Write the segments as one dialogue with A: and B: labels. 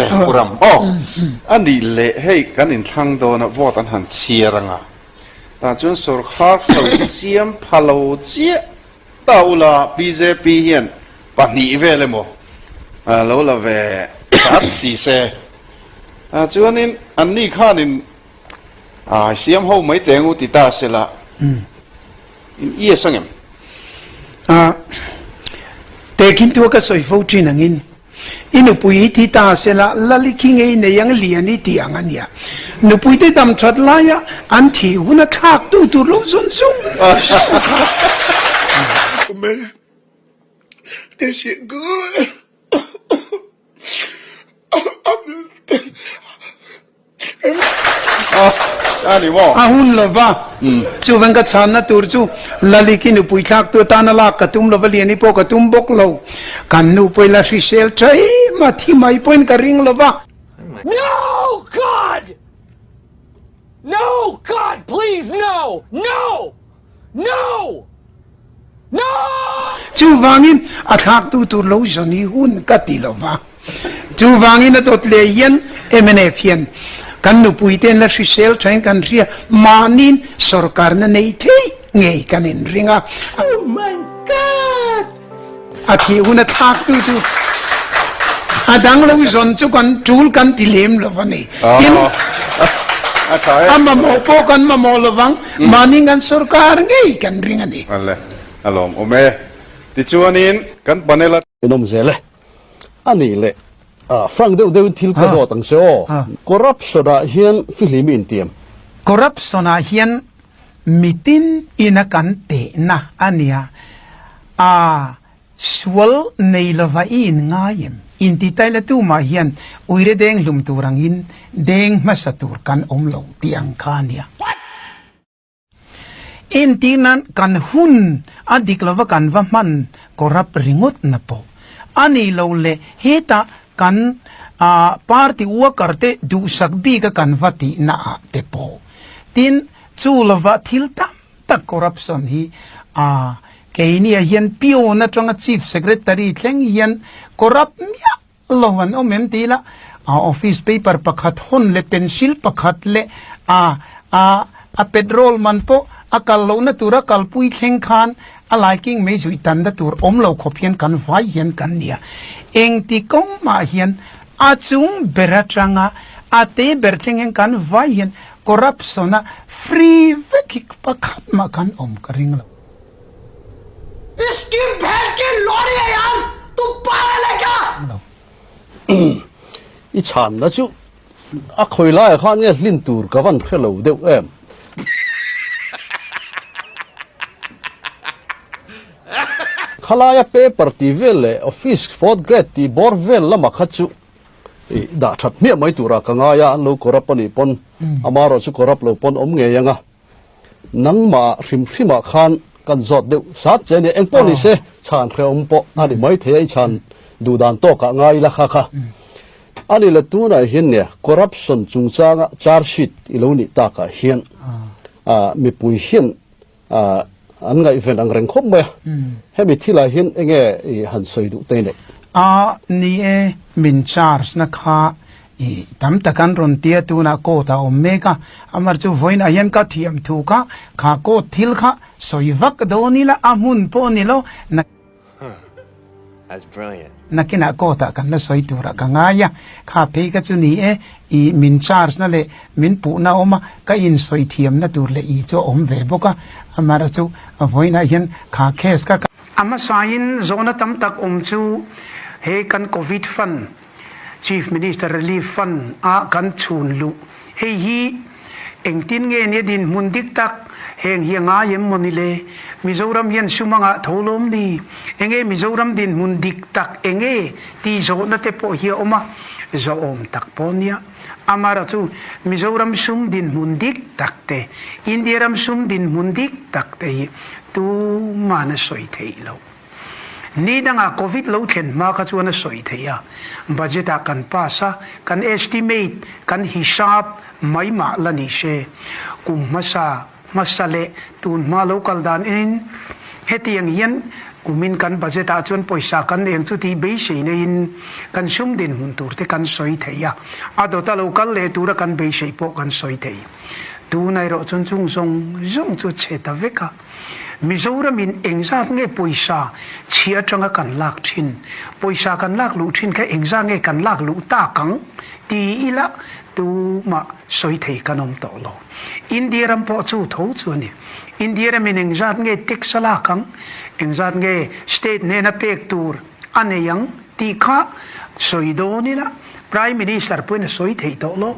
A: che Pu Ram. Aw, a nih leh hei kan inthlang dawn a vote an han chhiar ang a, tah chuan sawrkhar kha lo siam pha lo chiah ta ula bjp hian pahnih vel emaw lo la ve that si se. Tah chuanin anni khanin a siam ho mai teng u ti ta se la in yes ang em?
B: A, tehkhin thu a ka sawi fo thin angin i nupui hi thi ta se la lali khi ngei nei ang lian i tih ang a nia. Nupui te dam that laia an thih hun a thlak tu tur lo zawn zung zung kha.
C: Man, this shit good.
B: A hun lo va, chuvang ka chhanna tur chu Laliki nupui thlaktu atana lak ka tum lo va, Liani pawh ka tum bawk lo. Kan nu pawhin la hrisel tha em a, thi mai pawhin ka ring lo va.
D: No God! No God please no! No! No! No!
B: Chuvangin a thlaktu tur lo zawn hi hun ka ti lo va. Chuvangin a dawt leh hian mnf hian kan nupuite an la hrisel thain kan hria, mahniin sorkarna nei theih ngei kan inring a.
D: Oh my God!
B: A thih hun a thlaktu chu a dang lo zawn chu kan tul kan ti lem lo va ni. Tin, a mamawh pawh kan mamawh lo vang, mahni kan sorkar ngei kan ring a ni.
A: Ale, a lawm awm e. Tichuanin kan panel a.
E: In awm zel e. A nih leh, frank deuh deuhin thil ka zawt ang se aw. Corruption ah hian fihlim i intiam.
B: Corruption ah hian Mitin ina kan tehna a nia. A sual nei lova i in ngai em? Inti tai la tumah hian uire deng hlum tur angin deng hmasa tur kan awm lo tih ang kha a nia. Entir nan kan hun a dik lova kan va hman corrupt ringawt na pawh a ni lo le hetah kan party worker te duhsak bik a kan va tihna ah te pawh tin Chu lova thil tam tak corruption hi a keini ah hian peon atanga chief secretary thleng hian corrupt miah lo an awm em tih ila a office paper pakhat hawn leh pencil pakhat leh a a a petrol man pawh a kal lohna tur a kalpui thleng khan a laiking mai zui tanna tur awm lo khawp hian kan vai hian kan nia. Engti kawng mah hian a chung ber atanga a te ber thleng hian kan vai hian Corruption a free vek hi pakhat mah kan awm ka ring lo.
D: Iski bhen ki lawri hai yaar tu pagal hai kya?
B: Lo.
E: I chhanna chu a khawi laiah khan nge hlin tur ka van hre lo deuh em? Khalaia paper tih vel leh office fourth grade tih bawr vel lamah kha chu I dah that hmiah mai turah ka ngai a, an lo corrupt a nih pawn amarawh chu corrupt lo pawn awm ngei ang a, nangmah hrim hrimah khan kan zawt deuh sat che a nia, engpawh ni se chhan hrehawm pawh a ni mai thei a, i chhan duh dan tawkah ngai ila kha kha a ni le. Tunah hian nia corruption chungchanga charge sheet i lo nih takah hian mipui hian an ngaihven ang reng khawp mai a, hemi thilah hian enge i han sawi duh te nei?
B: A, ni e, min charge na kha i tam tak an rawn tia tunah court a awm mek a, amar chu vawiinah hian ka thiam thu kha, kha court thil kha sawi vak dawn ila a hmun pawh ni lo, na.
F: That's brilliant.
B: Nakinah court ah kan la sawi turah ka ngai a, kha phei ka chu ni e, i min charge na leh min puhna awm a, ka in sawi thiamna tur leh i chu a awm ve bawk a, amaherawh chu vawiinah hian kha case kha ka. A hmasain zawhna tam tak awm chu he kan Covid Fund, Chief Minister Relief Fund ah kan chhun luh hei hi Engtin nge nia dinhmun dik tak? Heng hi a ngai em maw ni le? Mizoram hian sum a ngah tho lawm ni? Enge Mizoram dinhmun dik tak enge tih zawhna te pawh hi a awm a, zawhawm tak pawh nia. Amara chu Mizoram sum dinhmun dik tak te, India ram sum dinhmun dik tak te hi tuman a sawi theih loh. Ni dangah Covid lo thlen hma kha chuan a sawi theih a, budget ah kan pass a, kan estimate, kan hisap mai mah la ni se. Kum hmasa, hmasa leh tun hma lo kal dan in hetiang hian Kumin kan budget ah chuan pawisa kan eng chu tih beisei neiin kan sum dinhmun tur te kan sawi thei a, a dawta lo kal leh tura kan beisei pawh kan sawi thei. Tuna erawh chuan chung zawng zawng chu a chhe ta vek a. Mizoramin engzat nge pawisa chhia atanga kan lak thin? Pawisa kan lak luh thin kha engzat nge kan lak luh tak ang? ti ila tumah sawi thei kan awm tawh lo. India ram pawh chu tho chu a ni. India ramin engzat nge tax a lak ang, engzat nge state hnena pek tur a nei ang tih kha sawi dawn ila Prime Minister pawhin a sawi theih tawh lo,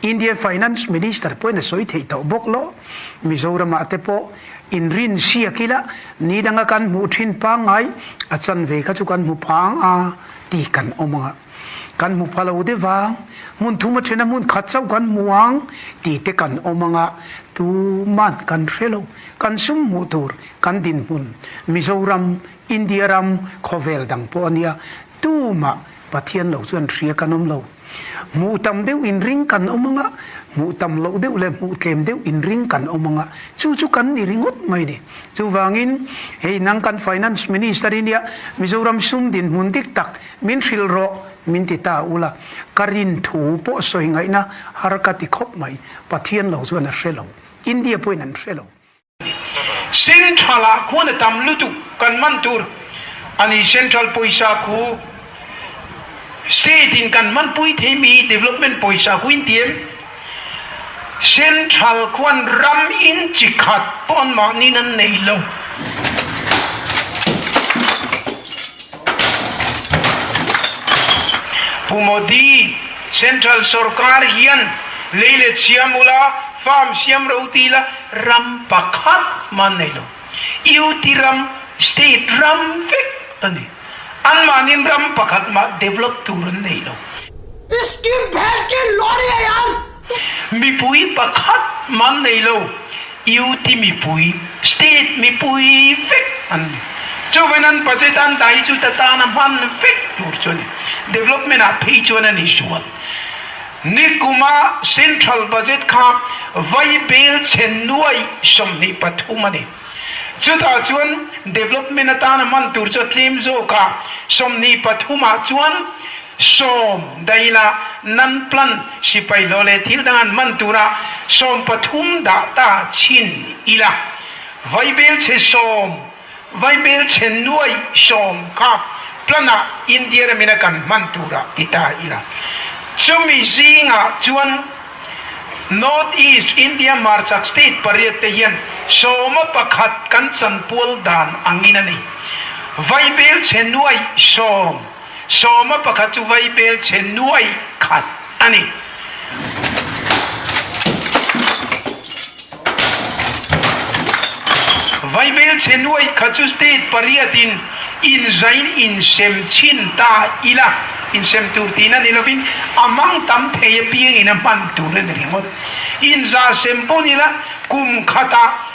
B: Indian Finance Minister pawhin a sawi theih tawh bawk lo. Mizoramah te pawh inrin siak ila ni danga kan hmuh thin pangngai a chanve kha chu kan hmu phang a tih kan awm ang a. Kan hmu pha lo deuh vang, hmun thum a then a hmun khat chauh kan hmu ang tih te kan awm ang a, tuman kan hre lo. Kan sum hmuh tur, kan dinhmun, Mizoram, India ram, khawvel dang pawh a nia, tumah Pathian lo chuan hria kan awm lo. Hmuh tam deuh inring kan awm ang a, hmuh tam loh deuh leh hmuh tlem deuh inring kan awm ang a, chu chu kan ni ringawt mai ni. Chuvangin, hei nang kan Finance Minister i nia, Mizoram sum dinhmun dik tak Min hrilh rawh, min ti ta ula, ka rin thu pawh sawi ngaihna har ka ti khawp mai, Pathian lo chuan a hre lo, India pawhin an hre lo.
G: Central ah khuan a tam lutuk kan man tur a ni, Central pawisa khu State in kan man pui thei mi development pawisa khu in ti em? Central khuan ram in chi khat pawh an mahni in an nei lo. Pu Modi, Central sorkar hian lei let siam ula, farm siam ro ti ila ram pakhat mah an nei lo. UT ram, state ram vek a ni. Anmahniin ram pakhat mah develop tur an nei lo.
D: Scheme bhel ki lawri a yan.
G: Mipui pakhat mah an nei lo. UT mipui, state mipui vek an ni. Chuvain an budget an dah hi chu ta tana hman vek tur chu a ni. Development ah phei chuan a ni sual. Nikuma central budget kha vai bel chhe nuai 23 a ni. Chutah chuan development atana hman tur chu a tlem zawk a, 23 ah chuan sawm daila nan plan sipai hlawh leh thil dang an hman tura 13 dah ta chhin ila. Vaibel chhe sawm, vaibel chhe nuai sawm kha plan ah India ramin a kan hman turah ti ta ila. Chumi zingah chuan North East India hmarchak state pariat te hian sawma pakhat kan chanpual dan angin a ni. Vaibel chhe nuai sawm, sawma pakhat chu vaibel chhe nuai khat a ni. Vaibel chhe nuai khat chu state pariat in inzain insem chhin ta ila, insem tur tihna ni lovin a mang tam thei apiangin a hman tur a ni ringawt. Inza sem pawh ni la, kum khatah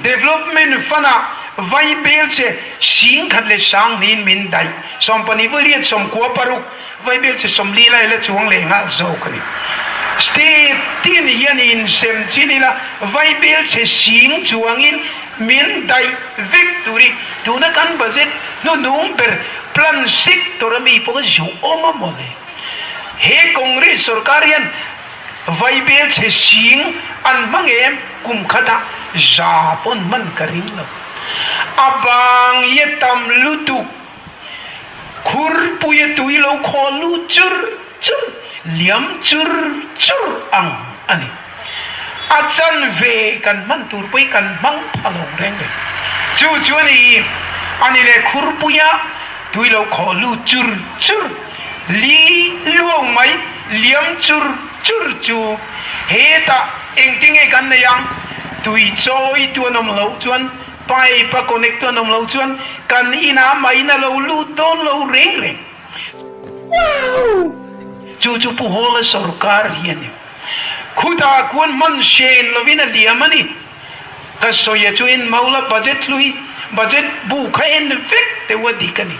G: Development Fund-ah vaibel che 10,000 leh sangniin min daih, 12 vawi riat 96, vaibel che 40 lai la chuang leh nghal zawk a ni. State tin hian insem chin ila vaibel che sing chuangin min daih vek tur i tuna kan budget hnuhnung ber plan sector a mi pawh a zuh awm a mawle. He Congress sorkar hian Vaibel chhe sing an hmang em? Kum khatah za pawn hman ka ring lo. A bang hi a tam lutuk. Khurpui a tui lo khaw lut chur chur, liam chur chur ang a ni. A chanve kan hman tur pawh hi kan hmang pha lo reng reng. Chu chu a ni, a ni leh khurpuia tui lo khaw lut chur chur, li luau mai. Liam chur chur chu hetah engtinge kan nei ang? Tui chawi tu an awm loh chuan, pipe a connect tu an awm loh chuan kan inah main a lo lut dawn lo reng reng. Chu chu Pu Hawla sorkar hi a ni. Khutah khuan hman hren lovin a liam a ni. Ka sawi a chu in Maula budget hlui, budget bu kha en vek deuh a dik a ni.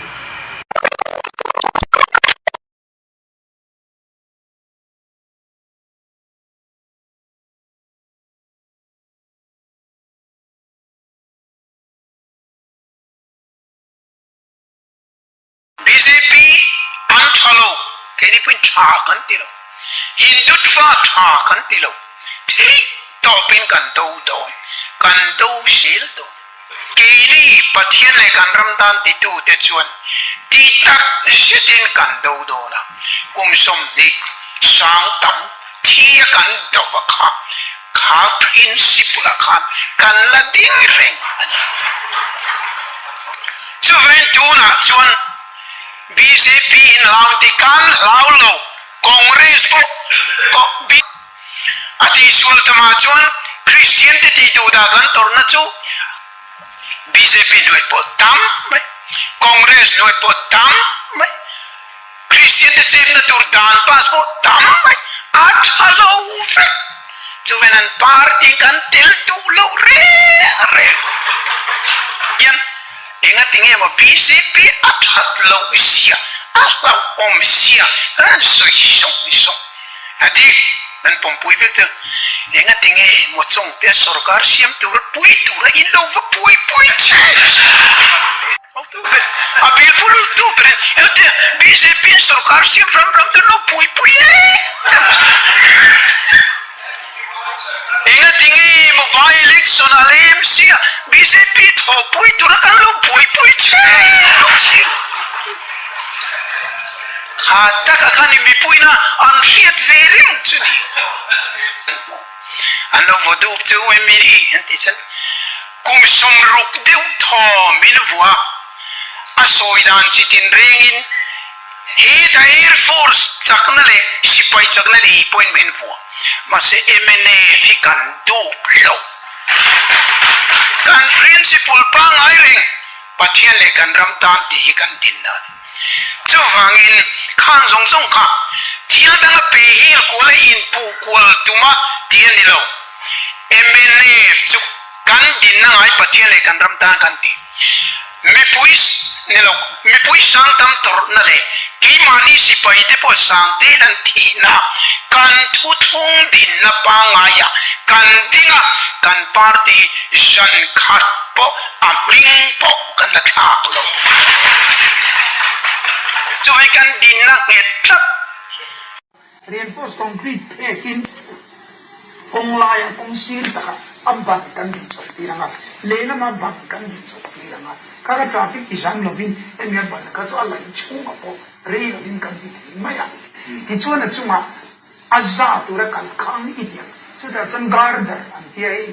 G: An tha lo, keini pawhin tha kan ti lo. Hindutva tha kan ti lo. Theih tawpin kan do dawn, kan do zel dawn. Keini Pathian leh kan ram tan titute chuan ti tak zetin kan do dawn a, kum 20 sang tam thi a kan do va kha, kha principle ah khan kan la ding reng a ni. Chuvangin tunah chuan bjp in hlau ti kan hlau lo, Congress pawh A tihsual tamah chuan Kristian te tih duh dah kan tawrhna chu bjp hnuai pawh tam mai, Congress hnuai pawh tam mai, Kristian te chepna tur dan pass pawh tam mai, a tha lo vek. Chuven an party kan tel duh lo reng reng hian engati nge maw bjp a that loh zia, a hlauhawm zia kan han sawi zawng zawng. A dik, kan pawmpui vek chu engati nge maw chawngte sorkar siam tura pui tura in lo va pui pui che a bil pul tu berin engati bjp in sorkar siam ram ram tur lo pui pui em engati nge maw by election a lem sia bjp thawhpui tura kan lo pui pui che. Kha taka khan i mipuina an hriat ve reng chu ni. An lo vaw dup chu em i an tih chuan kum 60 deuh thaw min vua a sawi dan chi tin rengin heta Air Force chakna leh sipai chakna leh pawhin min vua. Mahse mnf hi kan dup lo. Kan principle pangngai reng Pathian leh kan ram tan tih hi kan din a ni. Chuvangin khang zawng zawng kha thil danga pe hel kual a inpuh kual tuma tih a ni lo. Mnf chu kan dinna ngai Pathian leh kan ram tan kan ti. Mipui ni lo, mipui sang tam tawrhna leh keimahni sipai te pawh sang te an thihna kan thuthlung dinna pangngaiah kan ding a, kan party zan khat pawh a hming pawh kan la thlak lo. Chuvei kan dinna nghet tlat.
H: Reinforced concrete phekin kawng laiah kawng sir takah a ban kan din chawp tir ang a, lehlamah ban kan din chawp tir ang a, kha kha traffic ti zam lovin hemi a ban kha chu a laih chhungah pawh rei lovin kan ti thei mai a. Tichuan a chungah a za tura kal khang i ti ang, chutah chuan girder an tia hei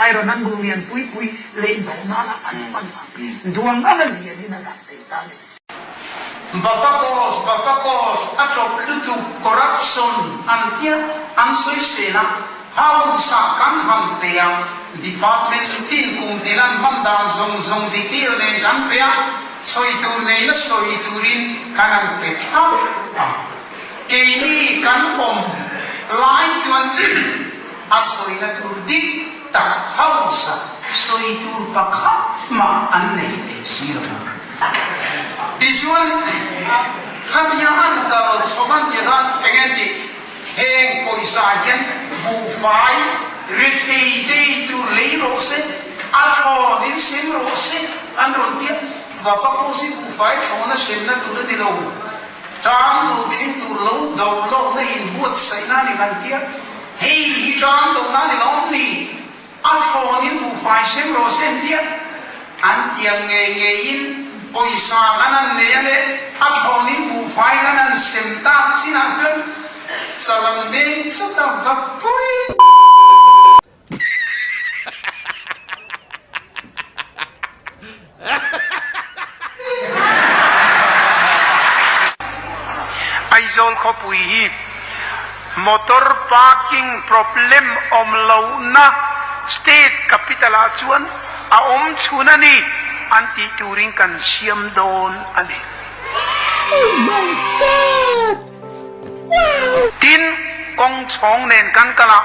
H: iron an bung lian pui pui lei do nana an hman ang duang anga lianin a dah thei ta a ni.
G: Bafakos Bafakos a chawp lutuk corruption an tia an sawisel a, hausa kan han pe a, department tin kum tin an hman dan zawng zawng detail nen kan pe a, sawi tur neina sawi turin kan han pe thlap a, keini kan awm lai chuan a sawina tur dik tak hausa sawi tur pakhat mah an nei leh si lo a. Tichuan, khatia an kal chho an tih khan eng nge tih? Heng pawisa hian buhfai rethei tei tur lei rawh se, a thlawn in sem rawh se an rawn ti a. Vafa pawh si buhfai thlawna semna tur a ni lo. Tang lo thin tur lo do lawkna inbuatsaihna a ni kan ti a. Hei hi tang dohna a ni lawm ni? A thlawnin buhfai sem rawh se an tia, an tiang ngei ngeiin pawisa kan an nei a le, a thlawnin buhfai kan an sem tak chinah chuan chalang deng chata va pui.
H: Aizawl khawpui hi motor parking problem awm lohna state capital ah chuan a awm chhun a ni an tih turin kan siam dawn a ni. Tin, kawng chhawng nen kan kal a,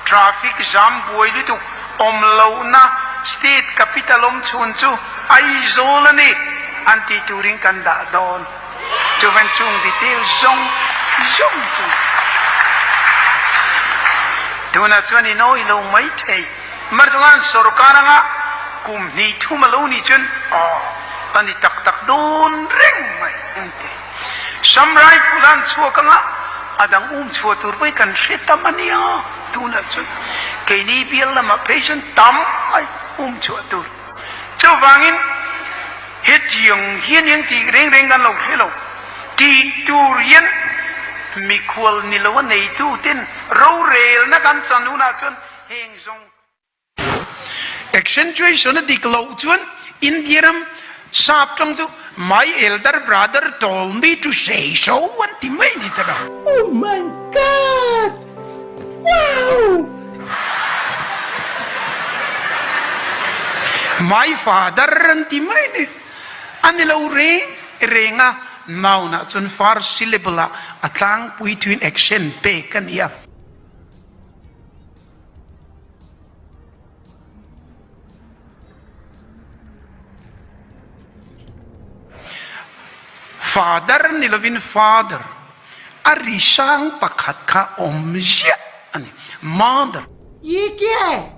H: traffic jam buai lutuk awm lohna state capital awm chhun chu Aizawl a ni an tih turin kan dah dawn. Chuvan chung detail zawng zawng chu tunah chuan i nawi lo mai thei. Martungan sorkar anga kum hnih thum a lo nih chuan aw a ni tak tak dawn reng mai an ti.
G: Sam rifle an chhuak anga a dang um chhuah tur pawh hi kan hre tam a nia tunah chuan keini bial lamah phei chuan tam mai um chhuah tur. Chuvangin hetiang hian eng tih reng reng kan lo hre lo. Tih tur hian mikhual ni lo a neitu ten rorelna kan chan hunah chuan heng zawng Accentuation a dik loh chuan India ram sap tawng chu My elder brother told me to say so an ti mai ni ta lo.
D: Oh my God! Wow!
G: My father an ti mai ni. A ni lo reng reng a, noun ah chuan first syllable ah a tlangpui thuin accent pek a ni a. Father ni lovin father a ri sang pakhat kha awm ziah a ni. Mother.
D: Ye kya hai?